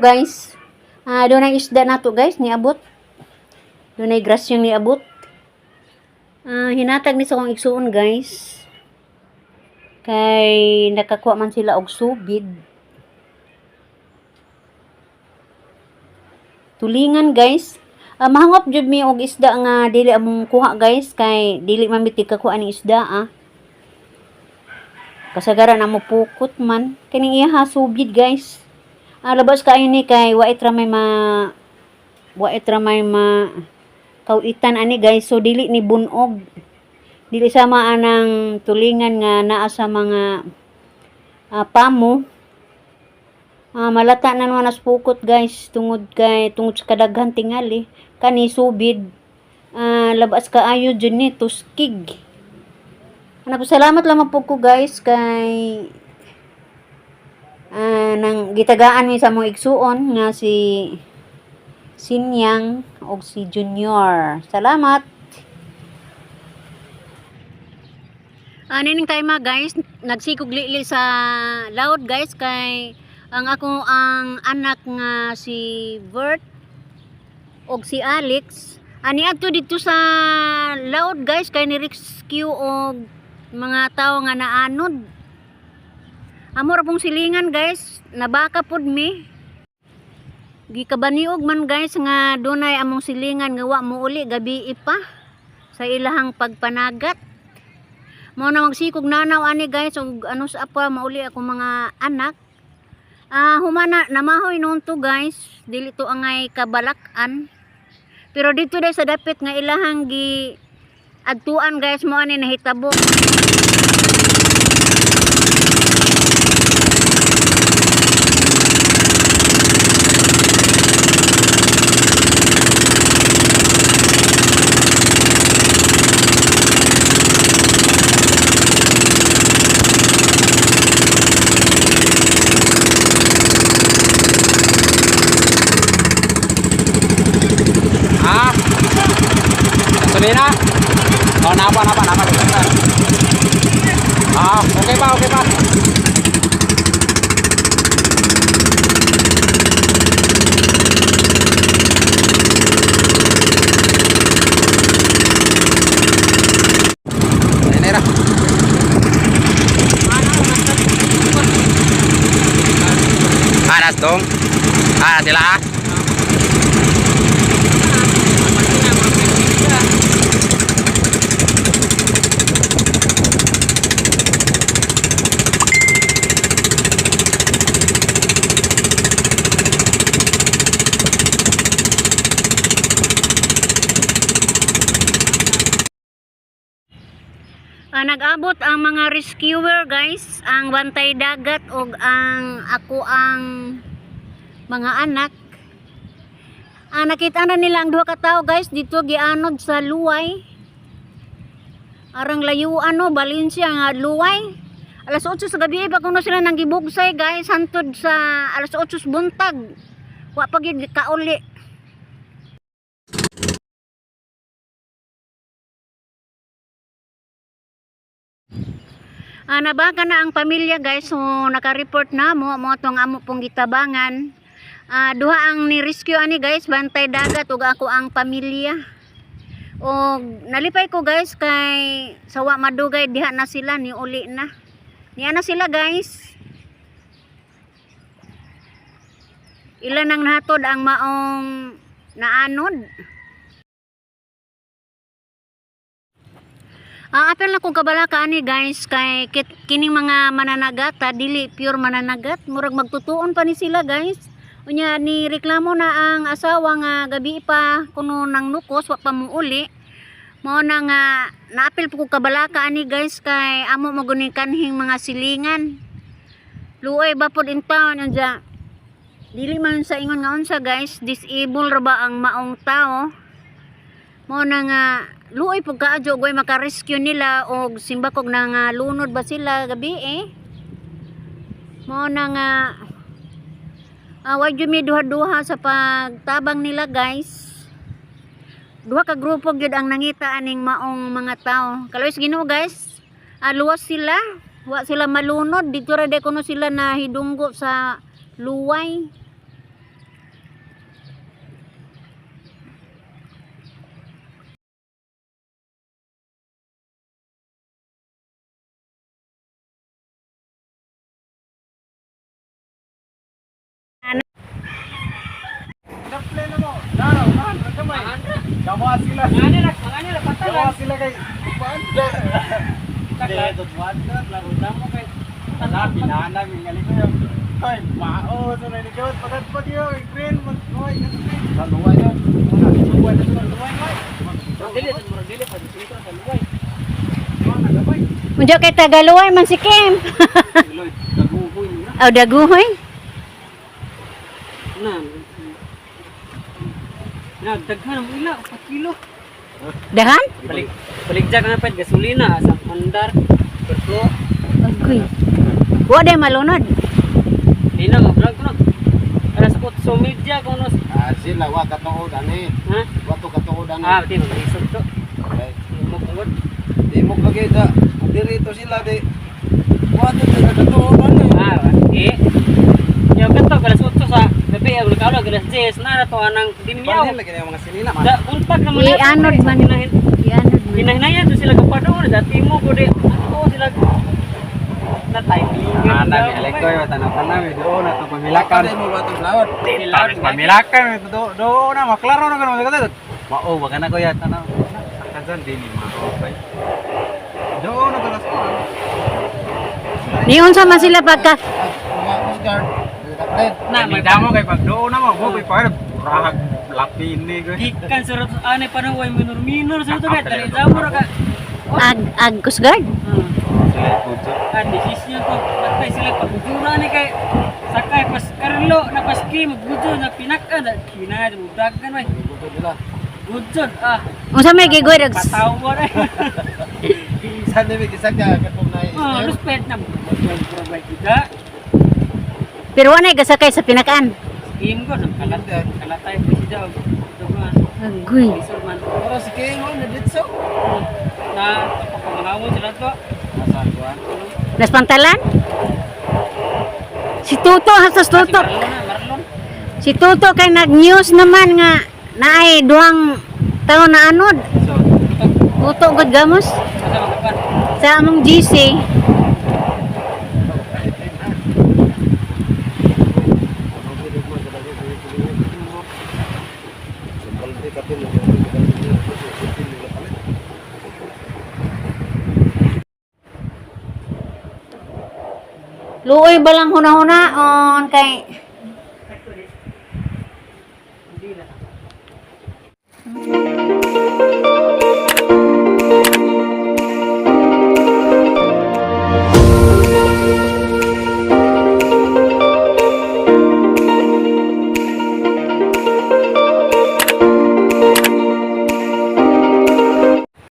guys. Doon ang isda nato guys, niabot. Doon ay grasyang niabot. Hinatag ni sa akong igsuon guys. Kay nakakuha man sila og subid. Tulingan guys. Mahangop jud mi og isda nga dili among kuha guys kay dili man mi tigkakuha ning isda ah. Kasagaran amo pukot man kining iya subid guys. Labas kaayo ni kay wait ra may ma kawitan ani guys, so dili ni bunog. Dili sama anang tulingan nga naa sa mga pamo. Malata na naman as pukot guys tungod sa kadaghan tingali kani subid. Labas kaayo jud ni tuskig. Nagpasalamat lamang po ko guys kay nang gitagaan mi sa among igsuon nga si Sinyang og si Junior. Salamat. Nining time guys, nagsikog lili sa laod guys kay ang ako ang anak nga si Bert og si Alex ani adto didto sa laod guys kay ni rescue og mga tawo nga naanod. Amo ra pong silingan guys, nabaka pud mi. Gikabaniog man guys nga dunay among silingan nga wa mouli gabi pa sa ilahang pagpanagat. Mao na magsikog nanaw ani guys og ano sa pa mauli akong mga anak. Humana namahoy noon to guys, dili to angay kabalak-an. Pero dito dai sa dapit nga ilahang gi adtuan guys mo ani nahitabo. Ah, gasolina? Oh, napa, napa, napa. Napa. Ah, okay pa, okay pa. Ayun na. Ah, dong. Ah, sila ah. Nag-abot ang mga rescuer guys, ang bantay dagat og ang ako ang mga anak. Nakita na nila ang duha ka tawo guys dito gianod sa Luway. Arang layuan no, Valencia nga Luway. Alas 8 sa gabi pa kuno sila nang gibugsay guys hantod sa alas 8 sa buntag. Wa pa gyud kauli. Nabaka na ang pamilya guys, so naka-report na mo mo atong amo pong gitabangan. Duha ang ni-rescue ani guys, bantay dagat ug ako ang pamilya. Og nalipay ko guys kay sawa madugay diha na sila ni uli na. Niya na sila guys. Ilan ang nahatod ang maong naanod. Apel na kong kabalaka ani guys kay kining mga mananagata dili pure mananagat, murag magtutuon pa ni sila guys. Unya ni reklamo na ang asawa nga gabi pa kuno nang nukos wa pa muuli. Mao na nga naapil po ko kabalaka ani guys kay amo maguni kanhing mga silingan. Luoy ba pod in town anja. Dili man sa ingon nga unsa guys, disable ra ba ang maong tao. Mao na nga luoy pug kaadyo goy maka-rescue nila og simbakog na nga lunod ba sila gabi eh. Mao na nga wa jud mi duha-duha sa pagtabang nila guys. Duha ka grupo gyud ang nangita aning maong mga tao. Kaloy sa Ginoo guys, luwas sila, wa sila malunod didto ra day kuno sila nahidunggo sa luway. Gawa sila. Mga nila, mga nila patalan. Gawa sila kay Panda. Laro mo kay Wala, pinanag yung galing ko yung Ay, mao, sa nanigaw, pagkat yun, green, magluway, sa luway yun. Luway, luway, luway. Dili, murag dili pa dito sa luway. Unja kay Tagaluway man si Kim. Luway, daguhoy na. Aw daguhoy. Na. Na daghan ang ila, 4 kilo. Dahan? Balik baligja ka na pa gasolina sa andar. Perflo. Agoy. Wa day malunod. Di na mo-vlog ko no. Alas 8 media kung no. Ah, sila, wa katuod, ani. Ha? Wa to katuod, ani. Ah, di mo isod to. Okay. Mo kungod. Di mo kagay da, dirito sila, di. Wa to katuod, ani. Ah, eh. Yo kato alas 8 sa gabi ang nakaulog alas 10 na to anang dinmiyaw. Panhin lagi na yung mga sinina man. Da untak naman. Ianod man. Ianod man. Hinahinayan to sila kapadong dati mo gud ato sila na timing. Ana mi alikoy tanaw-tanaw doon na to pamilakan. Mo ba itong lawat? Tapos pamilakan do do na maklaro na kuno mga Mao wag na kuya tanaw. Sakazan din ni mao bay. Doon na talas ko. Niunsa man sila pagka Mga Coast Guard, kapten. Na Na damo kay pag doon na mo mo kay par rahag lapini ko. Gikan sa rato anay panang way minor minor sa rato kay dali sa mo ka. ag ag Coast Guard. Sila pudso. Ah, desisyon ko patay sila pagudura ni kay sakay pas Carlo na pas Kim gudjo na pinaka na kinay mo dagan may Gusto nila. gudjo ah Unsa may gigoy dag patawa na. Saan na may kisag ka, katong na Oh, respect na provide kita. Pero wa nay gasakay sa pinakaan. Kim ko nang kalatay kalatay po siya. Dugan. Agoy. Isol man. Pero si King, oh, nanditso. Na pagpangawon sila to. Asa kuan. Las pantalan? Si Tuto, hasas Si Tuto. Marlon na, Marlon. Si Tuto kay nag-news naman nga naay duhang taon na anod. So Tuto gud gamos Asa magkapan? sa among GC. Luoy ba lang hunahuna-on kay